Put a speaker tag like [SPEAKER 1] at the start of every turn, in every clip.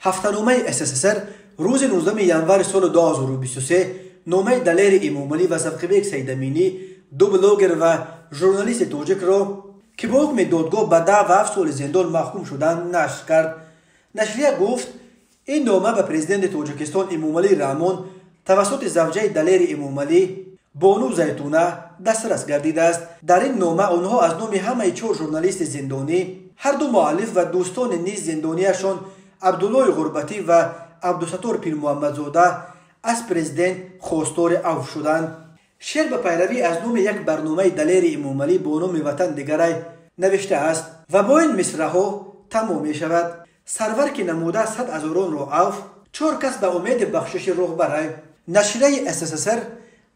[SPEAKER 1] Ҳафтаномаи СССР рӯзи 19 январи соли 2023 номаи Далери Эмомалӣ ва Завқибек Саидаминӣ, ду блогер ва журналисти тоҷикро, ки бо ҳукми додгоҳ ба 10 ва 7 соли зиндон маҳкум шуданд, нашр кард. Нашрия гуфт, ин нома ба президенти Тоҷикистон Эмомалӣ Раҳмон тавассути завҷаи Далери Эмомалӣ, бону Зайтуна, дастрас гардидааст. Дар ин нома онҳо аз номи ҳамаи чор журналисти зиндонӣ, ҳарду муаллиф ва дӯстони низ зиндонияшон Абдуллои Ғурбатӣ ва Абдусаттор Пирмуҳаммадзода аз президент хостори авф шуданд. Шеър ба пайравӣ аз номи як барномаи Далери Эмомалӣ бо номи «Ватан дигарай» навиштааст ва бо ин мисраҳо тамом мешавад: Сарвар, ки намуда сад ҳазоронро авф, чор кас ба умеди бахшиши роҳбарай. Нашрияи СССР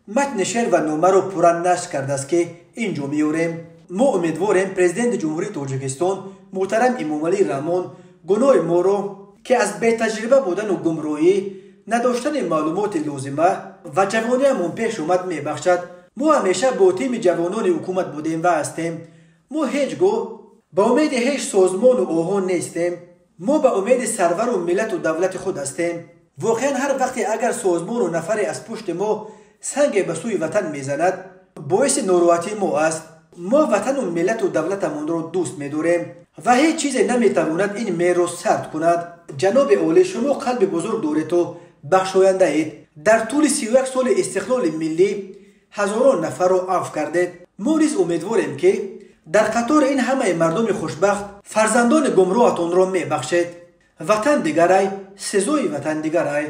[SPEAKER 1] матни шеър ва номаро пурра нашр кардааст, ки ин ҷо меорем. Мо умедворем, президенти Ҷумҳурии Тоҷикистон муҳтарам Эмомалӣ Раҳмон гуноҳи моро, ки аз бетаҷриба будану гумроҳӣ, надоштани маълумоти лозима ва ҷавониамон пеш омад, мебахшад. Мо ҳамеша бо тими ҷавонони ҳукумат будем ва ҳастем. Мо ҳеҷ гоҳ ба умеди ҳеҷ созмону оҳон нестем. Мо ба умеди сарвару миллату давлати худ ҳастем. Воқеан, ҳар вақте агар созмону нафаре аз пушти мо санге ба сӯи ватан мезанад, боиси нороҳатии мо аст. Мо ватану миллату давлатамонро дӯст медорем ва ҳеҷ чизе наметавонад ин меҳрро сард кунад. Ҷаноби олӣ, шумо қалби бузург дореду бахшояндаед. Дар тӯли 31 соли истиқлоли миллӣ ҳазорон нафарро авф кардед. Мо низ умедворем, ки дар қатори ин ҳамаи мардуми хушбахт фарзандони гумроҳатонро мебахшед. Ватан дигарай, сизои ватан дигарай.